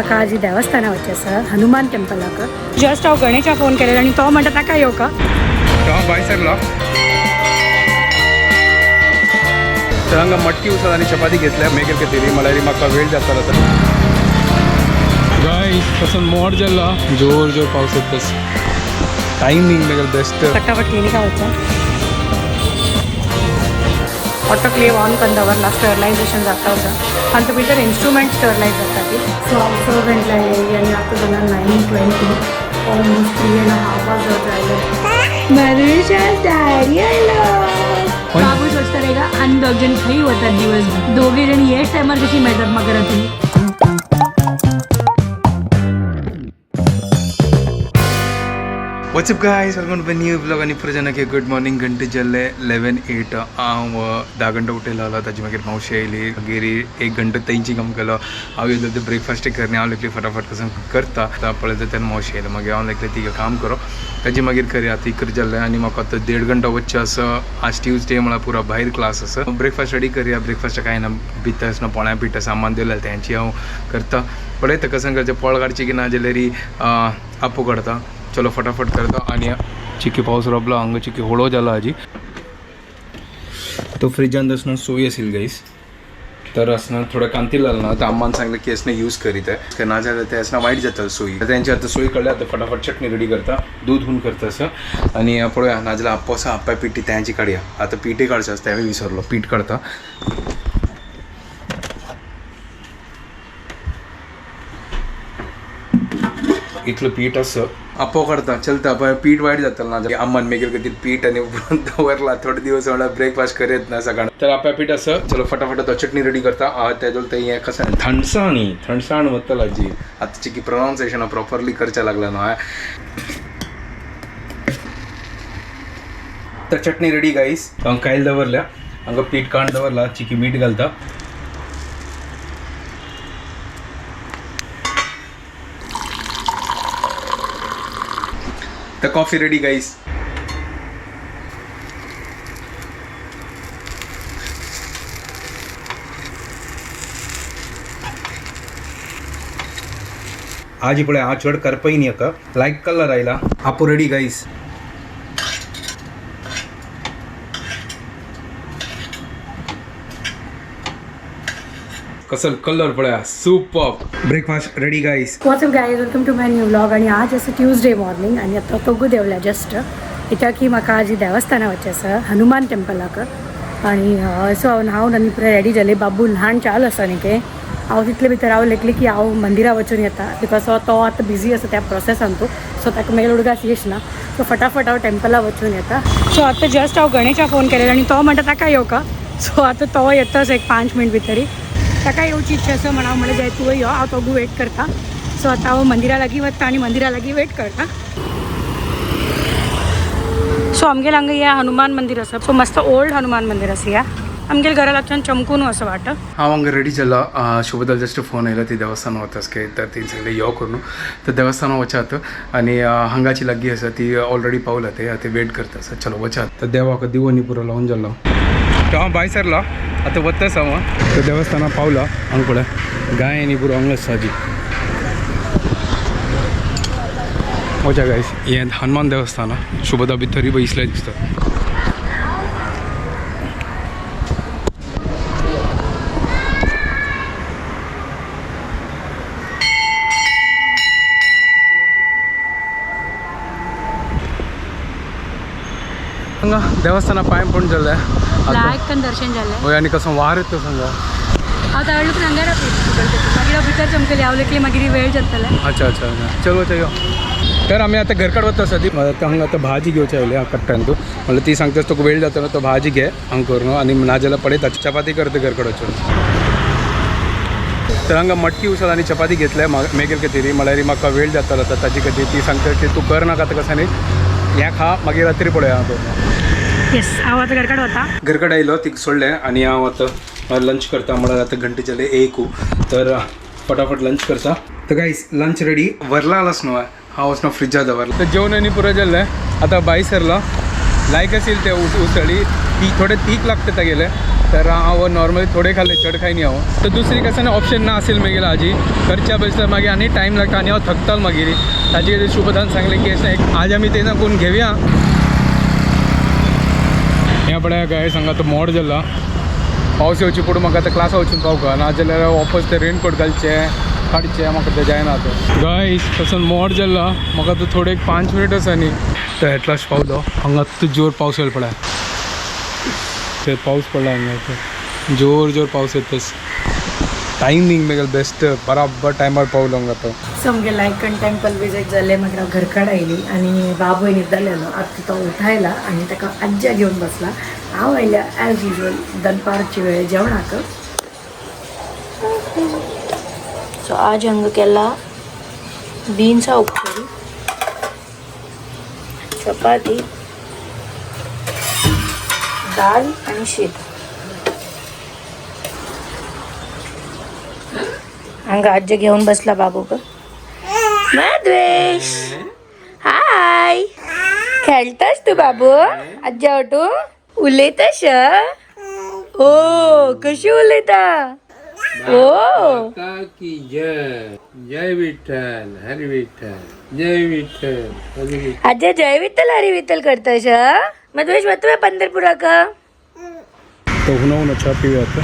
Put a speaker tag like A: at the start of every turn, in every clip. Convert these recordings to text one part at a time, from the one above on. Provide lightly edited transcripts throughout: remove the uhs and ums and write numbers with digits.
A: म्हाका आजी देवस्थाना वचचें आसा हनुमान टेम्पलाक. जस्ट हांव गणेशा फोन केलेलो आनी तो म्हणटा ताका येवका.
B: हांव भायर सरलो तर हांगा मटकी उसळ आनी चपाती घेतल्या मेगेल खातीर म्हळ्यार म्हाका वेळ जातालो. तर गायस पासून मोड जाल्लो, जोर जोर पावस येतस. टायमींग मेगेल बेस्ट.
A: फटाफट क्लिनिका वचा. ऑटोक्लेव ऑन करून दवरला, स्टरलायझेशन जाता आसा आनी तो भितर इन्स्ट्रुमेंट स्टरलायज जाता ती. सो हांव स घंटे आयली आनी आतां जाल्यार 9:20, ऑलमोस्ट 3.5 hours जाले. मनुषा डॅडी आयलो. बाबू सोचता रे का आनी दोग जण खंय वतात दिवसभर, दोघी जण हेच टायमार कशी मेळतात म्हाका राती.
B: What's up guys, welcome to new vlog. आनी प्रजनक गुड मॉर्निंग. घंटे जाल्ले 11:08. हांव 10 घंटा उठयलो आलो. ताजी मागीर मावशी आयली, मागीर 1 घंटो तेंची काम केलो. हांव येयलो ते ब्रेकफास्ट करनी. हांव लेगले फटाफट कसो करता आतां पळयता तेन्ना मावशी आयली. मागीर हांव लेगले तिका काम करो, ताजी मागीर करया. आतां इकरा जाल्लें आनी म्हाका आतां 1.5 घंटा वचचें आसा. आज ट्युजडे म्हळ्यार पुरो भायर क्लास आसा. ब्रेकफास्ट रेडी करया. ब्रेकफास्ट कांय ना, भितर आसना पोळ्या पिठा सामान दिलें तेंची हांव करता. पळयता कसं करचें, पोळ काडची की ना जाल्यार आपो काडता. चलो फटाफट करता. आनी चिकी पावस रोबलो हांगा, चिकी होळो जाला आजी. तो फ्रिजान असणं सोय असेल गाईस. तर असणं थोडं कांती लागलं ना, तर अम्मान सांगलं की असणं यूज करीत आहे, ना जाल्यार ते असणं वायट जाता सोयी. तर त्यांची आता सोय काडल्या. आता फटाफट चटणी रेडी करता, दूध हून करता असं. आणि पळोवया, नाजाल्यार आप्पो आसा, आप्पा पिठी त्यांची काडया. आता पीठय काडचें आसा, तेंवूय विसरलो. पीठ काडता. इतलो पीठ आसा, आप्पो करता चलता, पण पीठ वायट जातलें ना. अम्मान मेगेल खातीर पीठ आनी उपरांत दवरला थोडे दिवस, म्हळ्यार ब्रेकफास्ट करत ना सकाळ. तर आप्या पीठ आसा. चलो फटाफट तो चटणी रेडी करता. तेजो ते हें कसं थंडसाण थंडसाण वतलो आजी. आतां चिकी प्रोनाउन्सिएशन प्रॉपरली करचें लागलें न्हू. तर चटणी रेडी गाईस. हांव कायल दवरल्या हांगा, पीठ काडून दवरला. चिकी मीठ घालता. तर कॉफी रेडी गाईस. आजी पळय, हा चड करपय न्ही हाका, लायक कलर आयला. आपो रेडी गाईस. कसल कलर पळया, super. Breakfast ready guys.
A: What's up guys, welcome to my new vlog. आणि आज आसा ट्युजडे मॉर्निंग आनी आतां तोगू देंवल्या जस्ट, कित्याक की म्हाका आजी देवस्थाना वचचें आसा हनुमान टेम्पलाक. आनी सो हांव न्हांवन आनी पुराय रेडी जालें. बाबू ल्हान चाल आसा न्ही के, हांव तितले भितर हांव लेखलें की हांव मंदिरा वचून येता, because तो आतां बिजी आसा त्या प्रोसेसान तो. सो ताका मागीर उडगास येश ना. सो फटाफट हांव टेम्पला वचून येता. सो आतां जस्ट हांव गणेशा फोन केलेलो आनी तो म्हणटा ताका येवका. सो आतां तो येताच एक 5 मिनट भितरी. ताका येवची इच्छा आसा म्हण हांव म्हणलें जाय तूं यो, हांव तोगू वेट करता. सो आतां हांव मंदिरा लागीं वता आनी मंदिरा लागीं वेट करता. सो आमगेर हांगा ह्या हनुमान मंदिर आसा. सो मस्त ओल्ड हनुमान मंदिर आसा ह्या आमगेर घरा लागच्यान चमकून असं वाट.
B: हांव हांगा रेडी जाला. शुभदाल जस्ट फोन येयलो, ती देवस्थान वता काय, तर ती सांगलें यो करून. तर देवस्थान वचात आनी हांगाची लागीं आसा ती ऑलरेडी पावला, ते आतां वेट करता आसा. चलो वचात. तर देवाक दिवो न्ही पुरो लावन जाल्लो. तर हांव भायर सरलो, आतां वता आसा हांव. तर देवस्थाना पावला. हांगा पळय गाय न्ही पुरो हांगा आसा आजी. वचा गायस, हें हनुमान देवस्थान. शुभदा भितरूय बसलें दिसता. हांगा देवस्थाना पांय पडून जालें.
A: लायक दर्शन जालें.
B: हय, आनी कसो वार येता सांगा.
A: हांव ताळ्ळूक हांगा मागीर हांव भितर चमकली. हांव लेखली मागीर वेळ जातले.
B: अच्छा अच्छा अच्छा, चलो चलो. तर आमी आतां घरकड वता आसा. ती आतां हांगा आतां भाजी घेवची आयली कट्ट्यान. तूं म्हणल्यार ती सांगता तुका वेळ जातलो तो भाजी घे हांगा करून आनी नाजाल्यार पळयता चपाती करता घरकड वचून. तर हांगा मटकी उसळ आनी चपाती घेतल्या मेगेल खातीर, म्हळ्यार म्हाका वेळ जातालो आतां ताजे खातीर. ती सांगता की तूं कर नाका आतां, कसं न्ही हें खा, मागीर रात्री पळया हांव करून.
A: येस, हांव आतां घरकड वता.
B: घरकड आयलो, तिका सोडलें आनी हांव आतां लंच करता. म्हळ्यार आतां घंटे जाले 1, तर फटाफट लंच करता. तर गाईस लंच रेडी. वरला आलास न्हू, हांव वचना फ्रिजा दवरला. तर जेवण आनी पुरो जाल्लें. आतां भायर सरलो. लायक असेल ते उसळी ती थोडे तीख लागते तागेले. तर हांव नॉर्मली थोडे खाल्ले, चड खायनी हांव. तर दुसरी कसं ना ऑप्शन ना असेल मागीर आजी करच्या बसल्यार मागीर आनी टायम लागता आनी हांव थकताल मागीर. ताजे खातीर शुभदान सांगलें की अशें एक आज आमी ते कोण घेवया. ह्या पळय गायस हांगा तो मोड जाला. पावस येवचे पडून म्हाका आतां क्लासा वचून पावका नाजाल्यार वापस ते रेनकोट घालचे काडचे म्हाका तें जायना आतां. गायस तसो मोड जाला म्हाका आतां थोडे एक 5 मिनट आसा न्ही. तर एटलास्ट पावलो हांगा. आत्तां जोर पावस येयलो पळय, ते पावस पडला हांगा आतां जोर जोर पावस येतच. टायमींग मेगेल बेस्ट, बराबर टायमार पावलो हांगा आतां.
A: सो मगे लायकन टेम्पल विजीट जालें, मागीर हांव घरकाड आयली आनी बाबूय न्हिदलेलो. आतां तो उठायला आनी ताका आज्या घेवन बसला. हांव आयल्या एज युजल दनपारची वेळ जेवणाक. सो आज हांगा केला बिन्सा उपकरी, चपाती, दाल आनी शीत. हांगा आज्या घेवन बसला बाबूक. मध्वेश हाय, खेळटास तू बाबू आज्या ओटू? उलयताश? ओ कशी उलयता? ओ
C: माता की जय. जय विठ्ठल, हरी विठ्ठल, जय विठ्ठल, हरी विठ्ठल.
A: आज्या जय विठ्ठल हरी विठ्ठल करताश? मध्वेश वतोय पंढरपुराक?
B: तो हुना हुना च्या पिवया आता.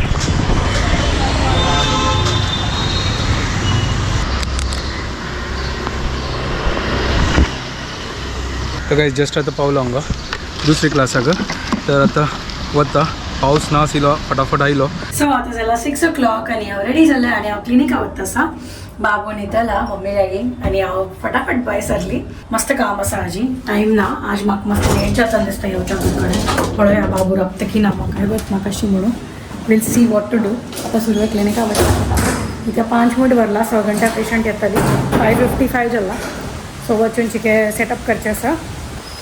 B: तर काय जस्ट आता पावलो हांगा दुसरी क्लासाक. तर आता वता, पावस ना आशिल्लो, फटाफट आयलो.
A: सो आतां जाला 6 o'clock आनी हांव रेडी जालें आनी हांव क्लिनिका वता आसा. बाबू न्हिदला मम्मी लागीं आनी हांव फटाफट भायर सरली. मस्त काम आसा आजी, टायम ना आज, म्हाका मस्त लेट जाता दिसता येवच्या कडेन. पळोवया बाबू राबता की ना म्हाका वत म्हाका अशी म्हणून. We'll see what to do. आतां सुरवेक क्लिनिका वता फटाफट. इतल्या 5 मिनट भरला, 6 घंटा पेशंट येताली. 5:55 जाला. सो वचून चिके सेटअप करचें आसा.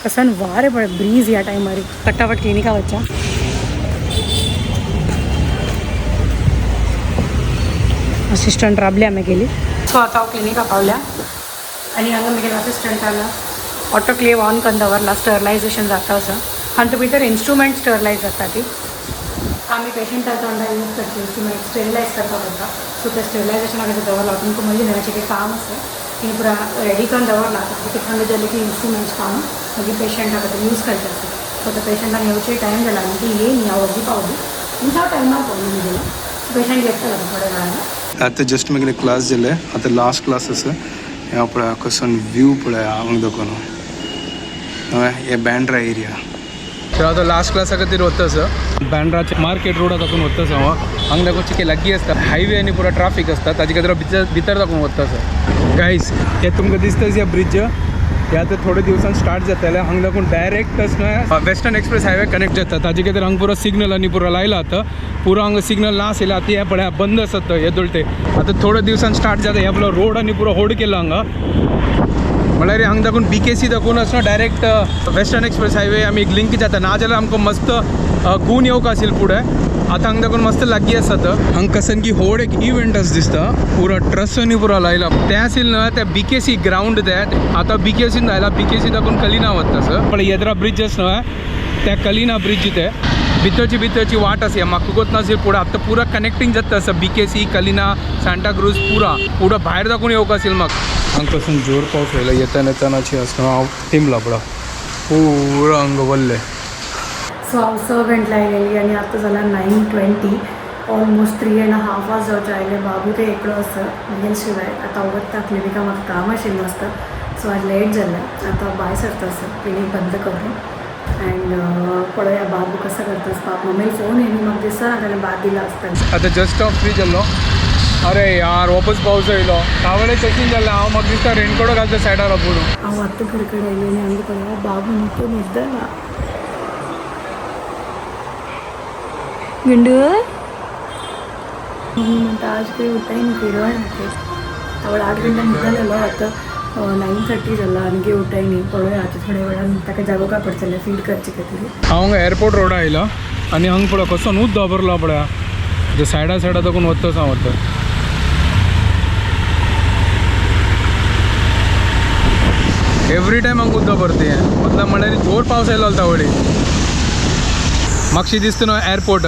A: कसन वारें पळय, ब्रीज ह्या टायमार. फटाफट क्लिनिका वच्चा. असिस्टंट राबले आमी गेली. सो आतां हांव क्लिनिका पावल्या आनी हांगा म्हगेल्या असिस्टंटान ऑटोक्लेव ऑन करून दवरला. स्टरलायजेशन जाता आसा. हातूंत भितर इन्स्ट्रुमेंट स्टरलायज जाता. ती आमी पेशंटा तोंडा यूज करचे इन्स्ट्रुमेंट स्टरलायज करपाक पडटा. सो ते स्टरलायजेशना खातीर दवरला. तुमकां म्हणजे न्हय कितें काम आसा तिणी पुरा रेडी करून दवरला. आतां थंड जालें की इन्स्ट्रुमेंट्स काडून मागीर पेशंटा खातीर यूज करचे आसा. सो आतां पेशंटान येवचे टायम जाला आनी ती येयनी. हांव वगी पावली आनी हांव टायमार पावली म्हगेल्या. पेशंट येतलो आतां थोड्या वेळान.
B: आतां जस्ट मागीर क्लास जाले, आतां लास्ट क्लास आसा. ह्या पळय कसन व्यू पळय हांगा दाखोवन. हे बँड्रा एरिया. तर आतां लास्ट क्लासा खातीर वता आसा. बँड्राचे मार्केट रोडा दाखोवन वता आसा हांव. हांगा दाखोवन चिके लागीं आसता हायवे आनी पुरा ट्राफीक आसता, ताजे खातीर भितर भितर दाखोवन वता आसा. गायस, हे तुमकां दिसता हे ब्रिज, हे आतां थोडे दिवसान स्टार्ट जातले. हांगा दाखोवन डायरेक्ट न्हय वेस्टर्न एक्सप्रेस हायवे कनेक्ट जाता. ताजे खातीर हांगा पुरो सिग्नल आनी पुरो लायला. आतां पुरो हांगा सिग्नल ना आशिल्लें, आतां हें पळय बंद आसा तो हे दोलते. आतां थोडे दिवसान स्टार्ट जाता. हे आपलो रोड आनी पुरो होड केला हांगा. म्हणल्यार हांगा दाखोवन BKC दाखोवन आसा डायरेक्ट वेस्टर्न एक्सप्रेस हायवे आमी एक लिंक जाता. नाजाल्यार आमकां मस्त गून येवंक आशिल्लें फुडें. आतां हांगा दाखोवन मस्त लागीं आसा. तर हांगा कसन की होड एक इव्हेंट आसा दिसता. पुरो ट्रस आनी पुरो लायला तें आशिल्लें न्हय तें BKC ground. तें आतां BKCन आयला. BKC दाखोवन कलिना वता आसा. पण येद्रा ब्रिज आसा न्हय त्या कलिना ब्रिज ते भितरची भितरची वाट आसा. म्हाका गोत नाशिल्लें फुडें आतां पुरा कनेक्टींग जाता आसा. BKC, Kalina, Santacruz पुरा पुरा भायर दाखोवन येवंक आशिल्लें म्हाका. हांगा पासून जोर पावस येयला. येताना येतानाची आसा हांव तिमला पळय पुरो हांगा वल्लें.
A: सो हांव 6 घंटला आयलेली आनी आतां जाला 9:20, ऑलमोस्ट 3.5 hours जावचे आयले. बाबू ते एकलो आसा म्हगेल शिवाय. आतां हांव वता क्लिनिका, म्हाका काम आशिल्लें आसता. सो आज लेट जालें. आतां भायर सरता आसा क्लिनीक बंद करून अँड पळोवया बाबू कसो करता. बाब मम्मीला फोन येयनी म्हाका दिसना ताणें भात दिला आसतना.
B: आतां जस्ट हांव फ्री जाल्लो. अरे यार, वापस पावस येयलो. तावळे चॅकींग जालें. हांव म्हाका दिसता रेनकोट घालता सायडार आपूण.
A: हांव आतां घरा कडेन आयली आनी हांगा पळया बाबू न्हिदून न्हिदला. गुंडू मम्मी म्हणटा आज काही उठाय न्ही किरण. आवड 8 घंटा न्हिदलेलो. आतां 9:30 जाला आनी उठाय न्ही. पळोवया आतां थोड्या वेळान ताका जागोवका पडटलें फीड करचे खातीर.
B: हांव हांगा एअरपोर्ट रोडा आयला आनी हांगा पळय कसो न्हूच दवरला पळया. ते सायडा सायडा दाखोवन वता हांव आतां. एवरी टायम हांगा उदक भरता हें. मतलब म्हणल्यार जोर पावस आयलो तावळी. मातशी दिसता न्हू एअरपोर्ट.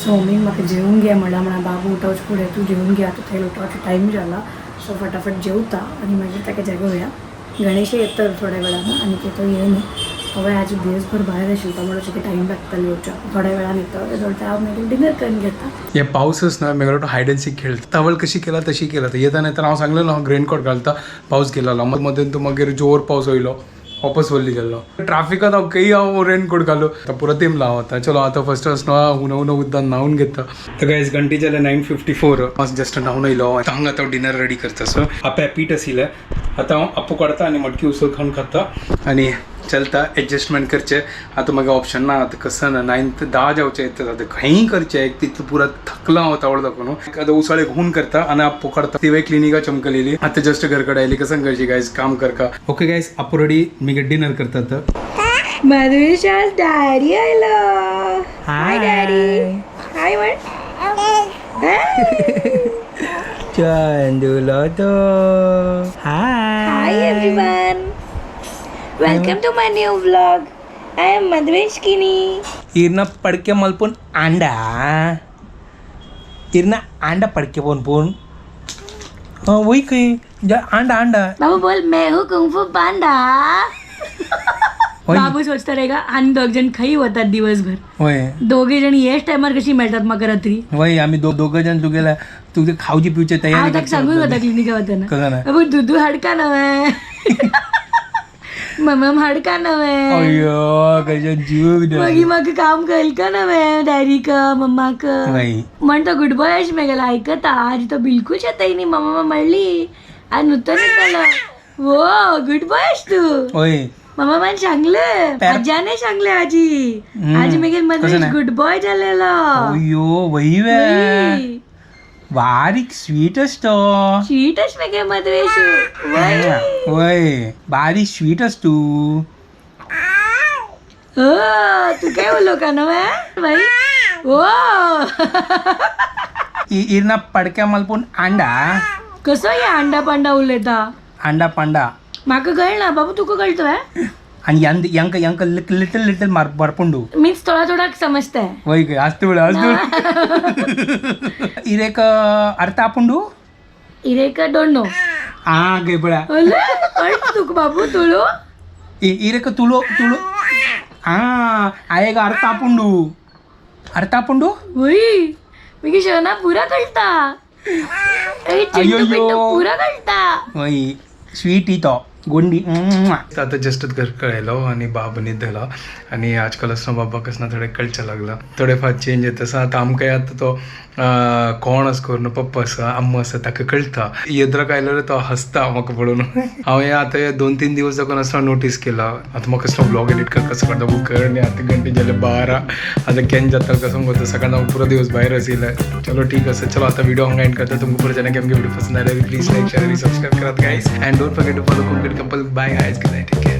A: सो मम्मीन म्हाका जेवून घे म्हणला, म्हणा बाबू उठोवचे फुडें तूं जेवून घे, आतां थंय उठोवचो टायम जाला. सो फटाफट जेवता आनी मागीर ताका जागोवया. गणेश येता थोड्या वेळान आनी तो येयना. हांवें आज दिवसभर भायर आशिल्लो म्हणून टायम लागतलो येवच्या, थोड्या वेळान येता. हांव मागीर डिनर करून घेता.
B: हे पावसच ना मेगडो हायड अँड सीक खेळटा. तावळ कशी केला तशी केला. तर येताना येताना हांव सांगलेलो हांव रेनकोट घालता, पावस गेलेलो. मदेन तूं मागीर जोर पावस येयलो, वापस वल्ली गेल्लो. ट्राफिकात हांव खंय हांव रेनकोट घालू, आतां पुरो तेंपला हांव आतां. चलो आतां फर्स्ट फर्स्ट हुन हुन उद्दान न्हांवन घेता. तर गायज घंटे जाले 9:54. हांव जस्ट न्हांवन येयलो. आतां हांगा आतां डिनर रेडी करता. सो आप्या पीठ आशिल्लें, आतां हांव आप्पो काडटा आनी मटकी उसळ खावन खाता आनी चलता. एडजस्टमेंट करचें आतां म्हाका ऑप्शन ना. आतां कसं ना 9 ते 10 जावचें येता, आतां खंय करचें, एक तितू पुरा थकला हांव तावळ दाखोवन. आतां उसळ एक हून करता आनी आप्पो काडता. तिवें क्लिनिका चमकलेली. आतां जस्ट घर कडेन आयली. कसं करची गायज, काम करका. ओके गायज, आप्पो रेडी, मी डिनर करता आतां.
A: मधुशास डॅडी आयलो. हाय डॅडी, हाय म्हण.
C: चंदुलो तो hi.
A: Hi everyone, welcome to my new vlog. I am Madhvesh Kini.
C: इरना पडके मलपून अंडा, इरना अंडा पडके पोन पोन वही खंय अंडा अंडा.
A: बाबू बोल, मैं हूँ कुंगफू पांडा. बाबू सोचता रहेगा आणि दोघ जण खाई होतात दिवसभर.
C: वय
A: दोघे जण येच टायमार कशी मेळतात म्हाका रात्री.
C: वय आम्ही दोघं जण तुगेला तुझे खावची पिवची
A: हांव
C: तयारी
A: ताका सांगून वता क्लिनिका वतना,
C: कसं ना?
A: बाबू दुदू हाडका नव्हे, ममम हाडका नव्हे.
C: अय्यो कशें जीव.
A: मागीर म्हाका काम कळका का नव्हे डॅडीक मम्माक.
C: वय
A: म्हण तो गुड बॉय अशें मेगेलो आयकता. आज तो बिलकूल शेताय न्ही. मम्मा म्हणली आनी नुतो न्हिदलो. वो गुड बॉय अश तू.
C: वय
A: मम्मा मान सांगले, आज्याने सांगले आजी. आजी मेगेल
C: कसं
A: मधेश
C: नाही?
A: गुड बॉय झालेलो.
C: अय्यो वही वे बारीक स्वीट असतो.
A: स्वीट अश मेगे मधवेश. वय
C: वय बारीक स्वीट असतो.
A: हो तू काय बोललो का नव्हे बाई. हो
C: इरना पडक्या मलपून अंडा.
A: कसं हे अंडा पांडा उलयता.
C: अंडा पांडा.
A: म्हाका कळना बाबू, तुका कळतो?
C: आणि यांक यांक लिटल लिटल मारपुंडू.
A: मीन्स थोडा थोडा समजताय.
C: वय काय असतो वेळ असतो. इरेक अर्थ आपुंडू.
A: इरेक don't know.
C: हा गेबळा.
A: तुका बाबू तुळू.
C: इरेक तुलो तुलो हा आयेग अर्थ आपुंडू, अर्थ आपुंडू.
A: वय मी शना पुरा कळता. ए, चिंटू पिंटू पुरा कळता.
C: वय स्वीट इतो गोंडी.
B: आता जस्टच घर कळायलो आणि बाबा न्हिदला. आणि आजकाल असं बाबा कसं थोडे कळच्या लागला, थोडेफार चेंज येत आसा. आतां आमकां आतां तो कोण अस करून पप्पा आसा अम्मा आसा ताका कळटा. येद्राक आयल्यार तो हसता म्हाका पळोवन. हांव हे आतां हे 2-3 दिवस जावन असो नोटीस केला. आतां म्हाका कसलो ब्लॉग एडिट कर कसो करता कर न्ही. आतां घंटे जाले 12, आतां केन्ना जाता कसो करता. सकाळ हांव पुरो दिवस भायर आशिल्ले. चलो ठीक आसा, चलो आतां व्हिडिओ हांगा एंड करता. तुमकां पुरो जाणां की आमगे व्हिडिओ पसंद आयल्यार प्लीज लायक शेअर आनी सबस्क्रायब करात guys. And don't forget to follow Konkan couple. Bye guys, good night, take care.